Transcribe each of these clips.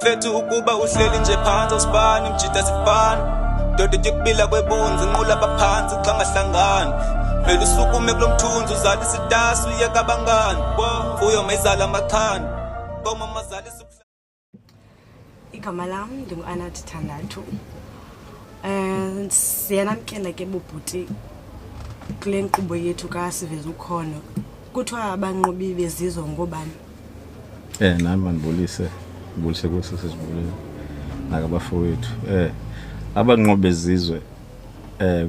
Mfethu, ukuba uhleli nje phantsi, awusibani mjita, sifana ndoda ityukubila kwebunzi, nqula baphantsi xa ngahlangani. Vele usukume kulo mthunzi, uzalisa itasi, uyeka abangani, mfuyo mayizala amaxhani, nkomo mazalisa. Igama lam ndinguAnathi Thandathu. Siyanamkela ke bobhuti kule nkqubo yethu kaSiveza Ukhono. Kuthiwa abanqobi bezizwe ngoobani? Nami mandibulise, ngibulise kuso sizibulele nakabafowethu. Abanqobi bezizwe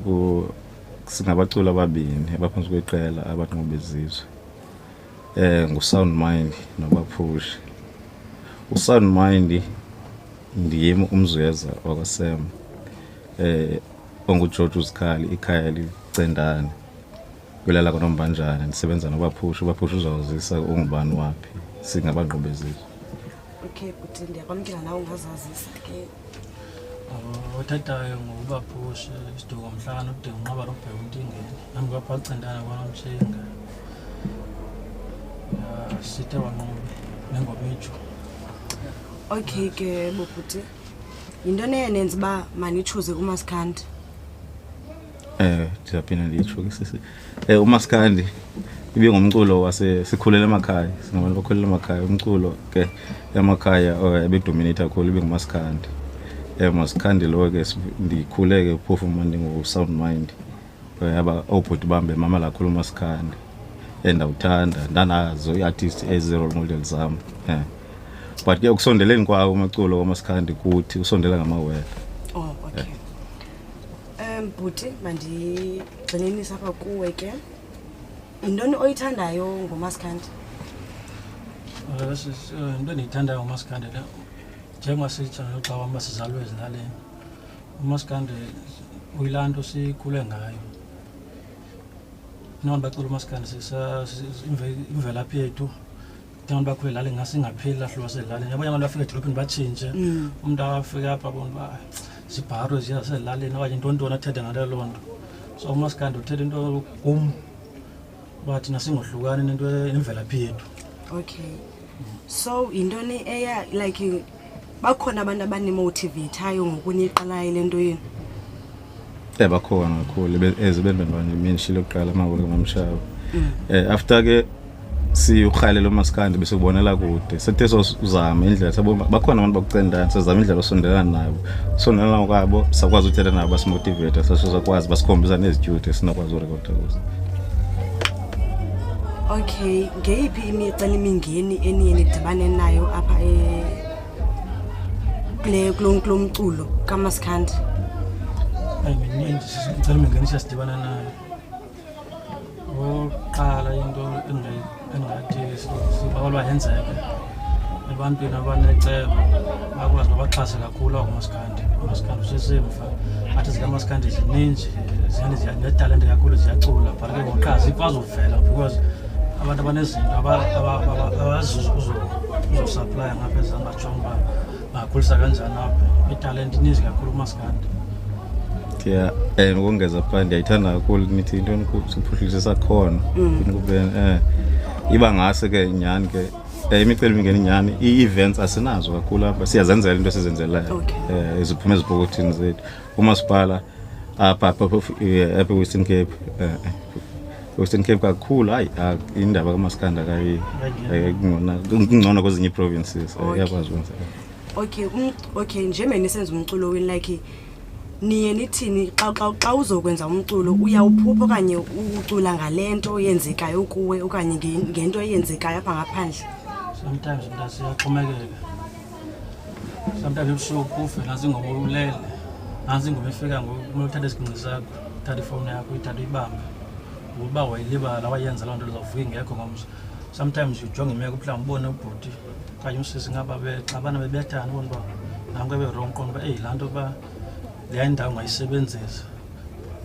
ku singabaculi ababini abaphantsi kweqela abanqobi bezizwe. NguSound Mind noBaphushi. USound Mind ndim uMzweza wakwaSem. OnguGeorge Uzikhali, ikhaya licendane. Kwilala kwaNombanjana, ndisebenza noBaphushi. UBaphushi uzawuzisa ungubani waphi. Singabanqobi bezizwe. Okay bhuti, ndiyakwamkela, nawe ungazazisa ke. Othethayo nguBaphushi, isiduko mhlana ude unqaba nobheka untingeni nami kwapha kucentana kwaNomtshinga. Ya, sithe wanqobe nengoma itsho. Okay ke bobhuti, yintoni eyenenza uba manitshuze kumaskandi? Ndiyaphinda nditsho ke sisi. Umaskandi ibe ngumculo wase sikhulele emakhaya, singabantu bakhulela emakhaya. Umculo ke emakhaya ebedominate kakhulu ibe ngumaskandi. Maskandi lo ke ndikhule ke phofu mna ndingu-Sound Mind. Aba oobhuti bam bemamela kakhulu umaskandi. Ndawuthanda, ndanazo ii-artist ezi-role model zam. But ke ukusondeleni kwawo amaculo wamaskandi kuthi usondela ngamawele. Oh, okay. Bhuti, mandigxininise apha kuwe ke. Yintoni oyithandayo ngomaskandi? Into endiyithandayo ngomaskandi le, njengoba sitsho noxa wam uba sizalwe ezilalini, umaskandi uyilaa nto sikhule ngayo. Nabantu bacula umaskandi imvelaphi yethu. Thina bantu bakhule elalini ngasingapheli laa hlobo wasezilalini. Abanye abantu bafika edolophini batshintshe. Umntu afike apha abone uba zibharo eziya zasezilalini okanye ntontoni, athethe ngale loo nto. So umaskandi uthetha into kum uba thina singohlukani nento nemvelaphi yethu. Okay. So yintoni eya like bakhona abantu abanimotivatayo ngokuniqalayo le nto yenu? Bakhona kakhulu ezi bendibandimishile kuqala amawele kamamshaba. After ke siyurhalela umaskandi besikubonela kude, sithe sozama indlela, sabona bakhona abantu bakucendana, sizama indlela osondelana nabo, sondelana kwabo sakwazi uthetha nabo, basimotivate, sasho sakwazi basikhombisa nezitudio esinokwazi urekhoda kuzo. Okay, ngeyiphi imicelimingeni eniye nidibane nayo apha kule kulo mculo kamaskandi? Hayi, mininzi imicelimingeni siyasidibana nayo. Okokuqala, into engathi sibawela uba yenzeke ebantwini abanecebo, bakwazi uba baxhase kakhulu awumaskandi. Umaskandi usesemva, athi zikamaskandi zininzi, netalente kakhulu, ziyacula, but ke ngoku qha azikwazi uvela because abantu abanezinto abazi uzosaplaya ngapha ezantsi, bajonge uba bangakhulisa kanjani apha. Italente ininzi kakhulu kumaskandi. Ndiya ukongeza phaa, ndiyayithanda kakhulu nithi intoni siphuhlise isakhono inkubeni. Iba ngase ke nyhani ke imicelimingeni nyhani, ii-events asinazo kakhulu apha, siyazenzela into esizenzelayo. Ziphuma ezipokothini zethu. Umasipala apha eWestern Cape, Western Cape kakhulu, hayi, indaba kamaskandi kungcono kwezinye ii-provinces. Iyakwazi ukwenza. Okay, njengoba nisenza umculo wenu, like niye nithini xa uzokwenza umculo, uyawuphupha okanye ucula ngale nto yenzekayo kuwe okanye ngento eyenzekayo apha ngaphandle? Sometimes mntu siyaxhomekeka. Sometimes ebusuku uve nantsi ingoma, ulele, nantsi ingoma ifika ngoku, kumele uthathe isiginci sakho, uthathe ifowuni yakho, uyithathe uyibambe, uba wayilibala wayenza loo nto, uzawuvuka ingekho ngomso. Sometimes ujonge imeko, mhlawumbi ubone ubhuti okanye usisi ngaba bexabana, bebethana, ubone uba nanku ebe-wrong, qonda uba eyi, laa nto uba leya indawo ungayisebenzisa,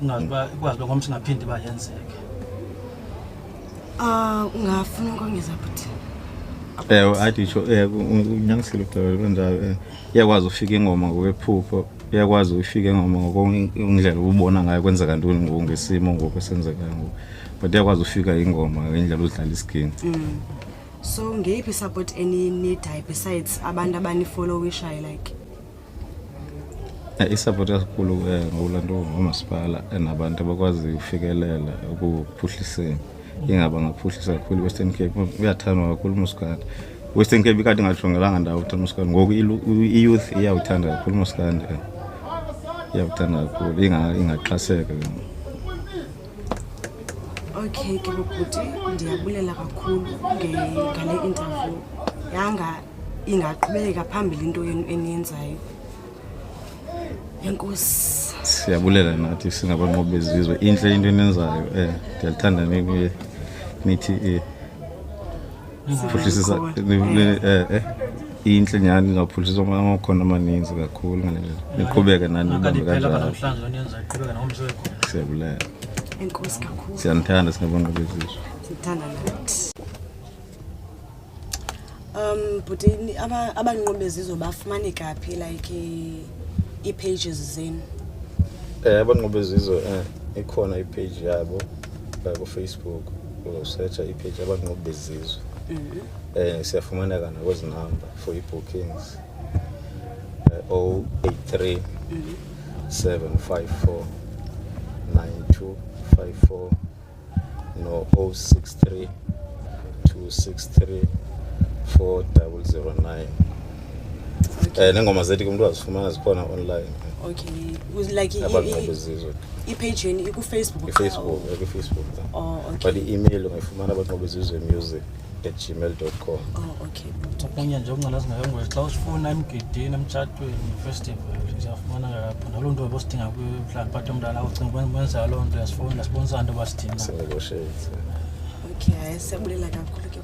ungazi uba ikwazi uba ngomso ingaphinde uba yenzeke. Ungafuna ukongeza, bhuti? Ewe, athi itsho, unyanisile ugqibela kanjalo. Iyakwazi ufika ingoma ngokwephupho, iyakwazi ufika ingoma ngokwendlela ububona ngayo kwenzeka ntoni ngoku ngesimo ngoku esenzekayo ngoku, but iyakwazi ufika ingoma ngendlela udlala isiginci. So ngeyiphi support eniyinidayo besides abantu abanifollowishayo like? Isupport kakhulu ngokulaa nto ngomasipala nabantu abakwaziyo ufikelela ekuphuhliseni. Ingaba ngaphuhlisa kakhulu iWestern Cape, uyathandwa kakhulu umaskandi. Western Cape ikade ingajongelanga ndawo uthanda umaskandi, ngoku i-youth iyawuthanda kakhulu umaskandi, iyawuthanda kakhulu, ingaxhaseka ke ngoku. Okay ke bobhuti, ndiyabulela kakhulu ngale interview. Yanga ingaqhubeka phambili into yenu eniyenzayo. Enkosi. Siyabulela nathi singabanqobi bezizwe, intle into eniyenzayo. Ndiyalithanda nithi phuhlisisa intle nyhani, ningaphuhlisa amakhono amaninzi kakhulu ngale ndlela. Niqhubeke nani Akade nibambe iphela apha kanjalo. namhlanje loo nto yenza iqhubeka nangomso ekhona. Siyabulela. Enkosi kakhulu. Siyanithanda singabanqobi bezizwe. Sithanda nathi. Bhuti, abanqobi bezizwe bafumaneka phi, like ii-pages zenu? Abanqobi bezizwe, ikhona ipage yabo kuFacebook, uzawusetsha ipage Abanqobi Bezizwe. Siyafumaneka nakwezi number for ii-bookings, 083 754 9254 no 063 263 4009. Neengoma zethu ke umntu azifumana, zikhona online. Okay, like Abanqobi bezizwe. Ipage yenu ikuFacebook? IFacebook, ekuFacebook. Oh, okay. But i-email ungayifumana, abanqobezizwe music@gmail.com. Oh, okay. Okunye nje okuncela singayongozi, xa usifuna emgidini, emtshatweni, festival, siyafumana ngapho. Naloo nto bosidinga, mhlawumbi phathe umntana ucinga ukwenza loo nto, uyasifowunela, sibonisa nto uba sidinga. Sinegotiate. Okay, hayi, siyabulela kakhulu ke.